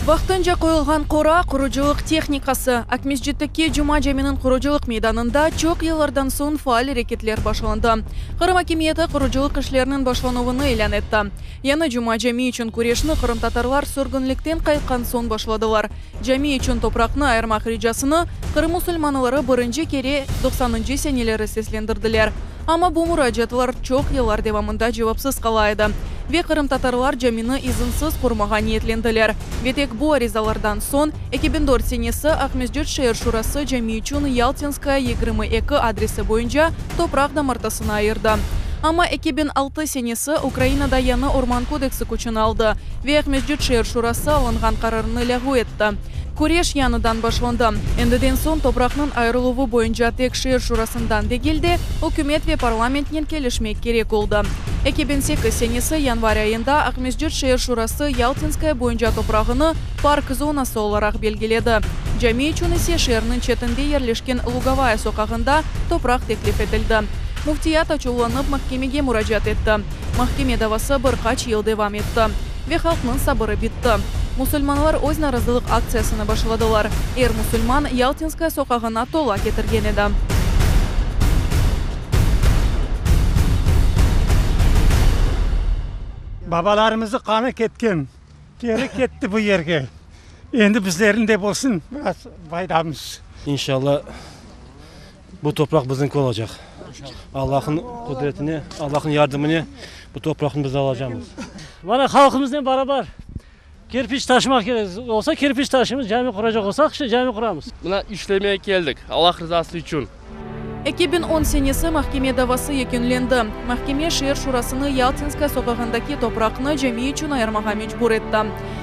Vaqtınca qoyulğan qora, qurucılıq tehnikası. Aqmescitteki Cuma caminiñ qurucılıq meydanında çoq yıllardan soñ faal areketler başlandı. Qırım akimiyeti qurucılıq işleriniñ başlanuvını ilân etti. Yañı Cuma cami içün küreşni qırımtatarlar sürgünlikten qaytqan soñ başladılar. Cami içün topraqnı ayırmaq ricasını Qırım musulmanları birinci kere doqsanıncı seneleri seslendirdiler. Amma bu muracaatlar çoq yıllar devamında cevapsız qala edi ve qırımtatarlar camini izinsiz qurmağa niyetlendiler. Ve tek bu arizalardan soñ, 2004 senesi Aqmescit şeer şurası cami içün Yaltinskaya 22 adresi boyunca topraq damartasını ayırdı. Amma 2006 senesi Ukrainada yañı Orman kodeksi küçüni aldı ve Aqmescit şeer şurası alınğan qararnı lâğu etti. Küreş yañıdan başlandı. Endiden soñ topraqnıñ ayırıluvı boyunca tek şeer şurasından degil de, ükümet ve parlamentnen kelişmek kerek oldı. 2008 senesi yanvar ayında Aqmescit şeer şurası Yaltinskaya boyunca toprağını park zonası olaraq belgiledi. Cami içün ise şeerniñ çetinde yerleşken Lugovaya soqağında topraq teklif etildi. Müftiyat açuvlanıp mahkemege muracaat etti. Mahkeme davası bir qaç yıl devam etti ve halqnıñ sabırı bitti. Musulmanlar öz narazılıq aktsiyasını başladılar. Er musulman Yaltinskaya soqağına tola ketirgen edi. Babalarımıznıñ qanı ketken, teri ketti bu yerge. Endi bizlerniñ de bolsun biraz faydamız. İnşallah, Bu topraq bizimki olacaq. Allahnıñ qudretine, Allahnıñ yardımınen bu topraqnı biz alacamız. Mana halqımıznen barabar kerpiç taşımaq kerek olsa, kerpiç taşıymız, cami quracaq olsaq, işte cami quramız. Mına işlemege keldik, Allah rızası içün. 2010 senesi mahkeme davası yekünlendi. Mahkeme şeer şurasını Yaltinskaya soqağındaki topraqnı cami içün ayırmağa mecbur etti.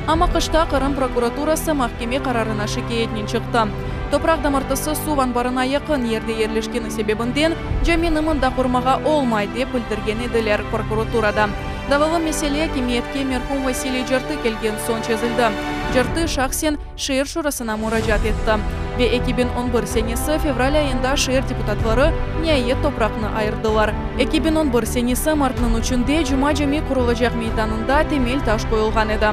Amma qışta Qırım prokuraturası mahkeme qararına şikâyetnen çıqtı. Topraq damartısı suv anbarına yaqın yerde yerleşkeni sebebinden camini mında qurmağa olmay, dep bildirgen ediler prokuraturada. Davalı mesele akimiyetke merhum Vasiliy Cartı kelgen soñ çezildi. Cartı şahsen şeer şurasına muracaat etti ve 2011 senesi fevral ayında şeer deputatları niayet topraqnı ayırdılar. 2011 senesi martnıñ üçünde Cuma cami qurulacaq meydanında temel taş qoyulğan edi.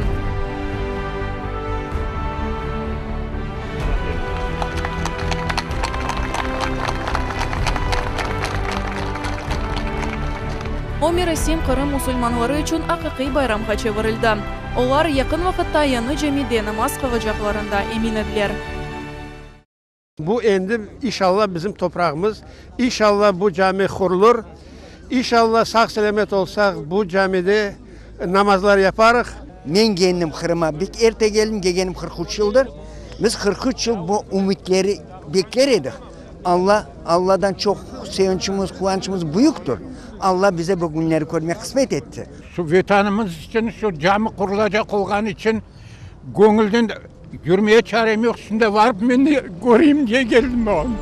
O merasim Qırım musulmanları içün aqiqiy bayramğa çevirildi. Olar, yaqın vaqıtta yañı camide namaz qılacaqlarında emin ediler. Bu endi, inşallah, bizim toprağımız, inşallah, bu cami qurulır, inşallah, sağ-selâmet olsaq, bu camide namazlar yaparıq. Men keldim Qırıma bek erte keldim, kelgenim 43 yıldır. Biz 43 yıl bu ümütleri bekler edik. Alla, Alladan çoq sevinçimiz, quvançımız büyüktir. Alla bize bu günleri körmek qısmet etti. Şu Vetanımız içün, şu cami qurulacaq olğanı içün göñülden yürmeye çarem yoq, şunda varıp men de köreyim diye keldim bugün.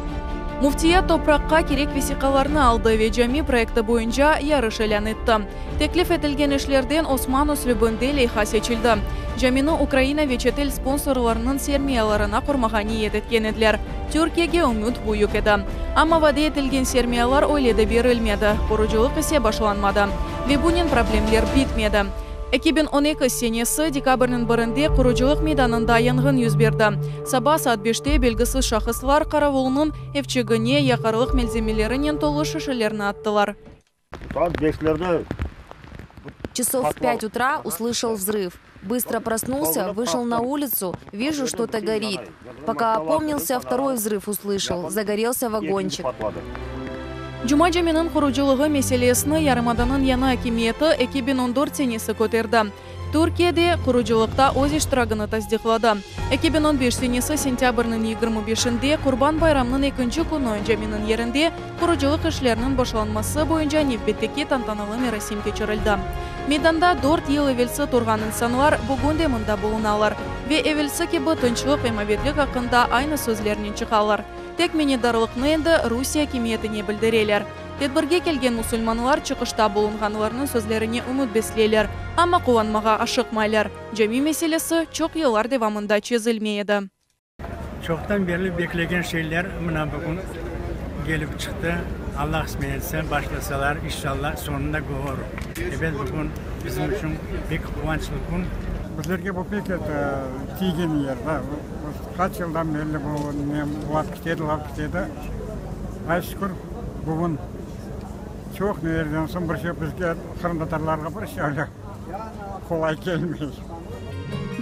Müftiyat topraqqa kerek vesiqalarnı aldı ve cami proyekti boyunca yarış ilân etti. Teklif etilgen işlerden osman üslübinde leyha seçildi. Camini Ukraina ve çetel sponsorlarınıñ sermiyalarına qurmağa niyet etken ediler. Türkiyege ümüt büyük edi. Amma vade etilgen sermiyalar öyle de berilmedi, qurucılıq ise başlanmadı. Ve bunen problemler bitmedi. 2012 senesi dekabrniñ birinde qurucılıq meydanında yanğın yüz berdi. Saba saat beşte belgisiz şahıslar qaravulnıñ evçigine yaqarlıq malzemelerinen tolu şişelerni attılar. Saat beşlerde Часов в пять утра услышал взрыв. Быстро проснулся, вышел на улицу, вижу, что-то горит. Пока опомнился, второй взрыв услышал. Загорелся вагончик. Cuma caminiñ qurucılığı meselesini yarımadanıñ yañı akimiyeti 2014 senesi köterdi. Türkiye de qurucılıqta öz iştiragını tasdiqladı. 2015 senesi sentâbrniñ 25-inde Qurban bayramnıñ ekinci künü caminiñ yerinde qurucılıq işleriniñ başlanması boyunca nevbetteki tantanalı merasim keçirildi. Meydanda dört yıl evelsi turğan insanlar bugün de mında bulunalar ve evelsi kibi tınçlıq ve mabetlik aqqında aynı sözlernen çıqalar. Tek minnetdarlıqnı endi Rusiye akimiyetine bildireler. Tedbirge kelgen musulmanlar çıqışta bulunğanlarnıñ sözlerine ümüt besleyler, amma quvanmağa aşıqmaylar. Cami meselesi çoq yıllar devamında çezilmey edi. Çoqtan berli beklegen şeyler mına bugün kelip çıqtı. Alla qısmet etse, başlasalar, inşallah, soñunda körürük. Ebet, bugün bizim içün pek quvançlı kün. Bizlerge bu pek eto tiygen yer da. Biz qaç yıldan berli bu ne laf ketedi, laf ketedi. Ay şükür, bugün çoq nelerden soñ bir şey bizge, qırımtatarlarğa bir şey öyle qolay kelmey.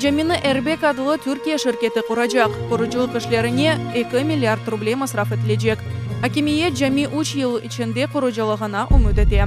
Camini Erbek adlı Türkiye şirketi quracaq. Qurucılıq işlerine eki milliard ruble masraf etilecek. Akimiyet cami üç yıl içinde qurucılığına ümüt ete.